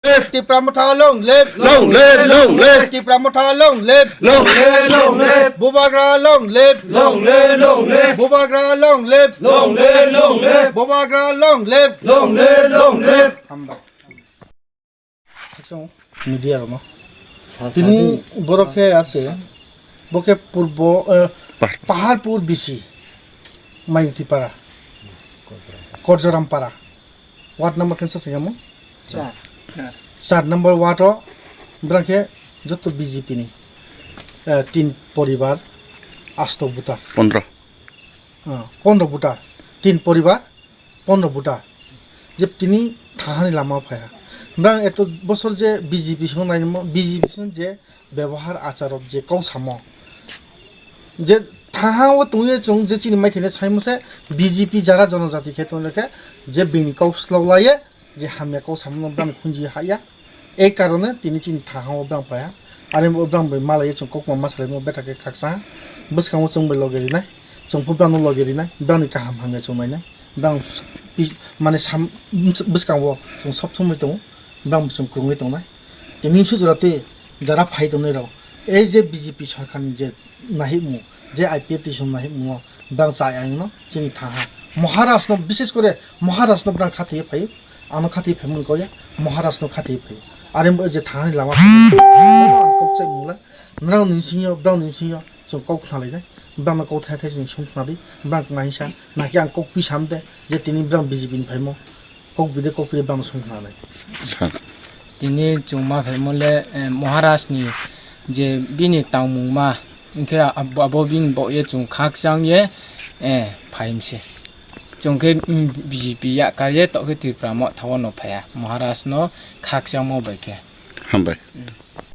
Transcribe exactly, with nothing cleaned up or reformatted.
Tipra Motha long live! Long live, long live! Tipra Motha long live! Long live, long live! Bubagra long live! Long live, long live! Bubagra long live! Long live, long live! Bubagra long live! Long live, long live! Hambai. Khakchang media rokno. Tini borok khe ase, bo khe purbo, eh, Paharpur bisi, Mainitipara, Korjorampara, ward number khe sa singamo? Char. Char number ward o, brang khe joto B J P ni, eh, tin poribar, asto buta. Pondro. Ah, pondro buta, tin poribar, pondro buta. Je tini thahani lama phaiha. Brang eto bosor je B J P song nainimo, B J P song je bebohar acharok je kok samo. Je thaha o tongye chwng je chini maithai saimose B J P jara jonojati khe tongkhe je bini kok sloklaye je hamya kok samungo brang khunji haya. Ei karone tini chini thaha o brang paiha. Ani bo brang bai malaiye chwng kokma ma salaimo beta khe khaksa. Bwskango chwng bai loge rinai. Chwng phu brang no loge rinai. Brang ni kaham hamya chwng nainai. Brang pi-, mane sam-, bwskango chwng sob somoi tongo. Brang bo chwng kwrwngwi tongnai. Tini sujura tei jara phai tongnai rok. Ei je B J P sarkar ni je nahimung. Je I P F T song nai himo, brang chai ang no, chini thaha. Maharaj no, bishes kore Maharaj no brang khatwi phai, ano khatwi phai mun koya, Maharaj no khatwi phai. Are bo je thani lama phai, ang kok chai mula, nrao ni singyo, brang ni singyo, chwng kok khnalai nai, brang no kok thai thai sing sung khnadi, brang nai sa, naki ang kok pi sam de, je tini brang B J P ni phai mo, kok bide kok pi brang sung khnalai. Tini chwng ma phaimo le, eh, Maharaj ni je bini tangmung ma, hwnkhe abo, abo bini bo ye chwng khakchang ye, eh, phaimse. Chwng khe, mm, B J P yakar ye, tokhe Tripura Motha o no phaiya. Maharaj no khakchangmo bai khe. Hambai.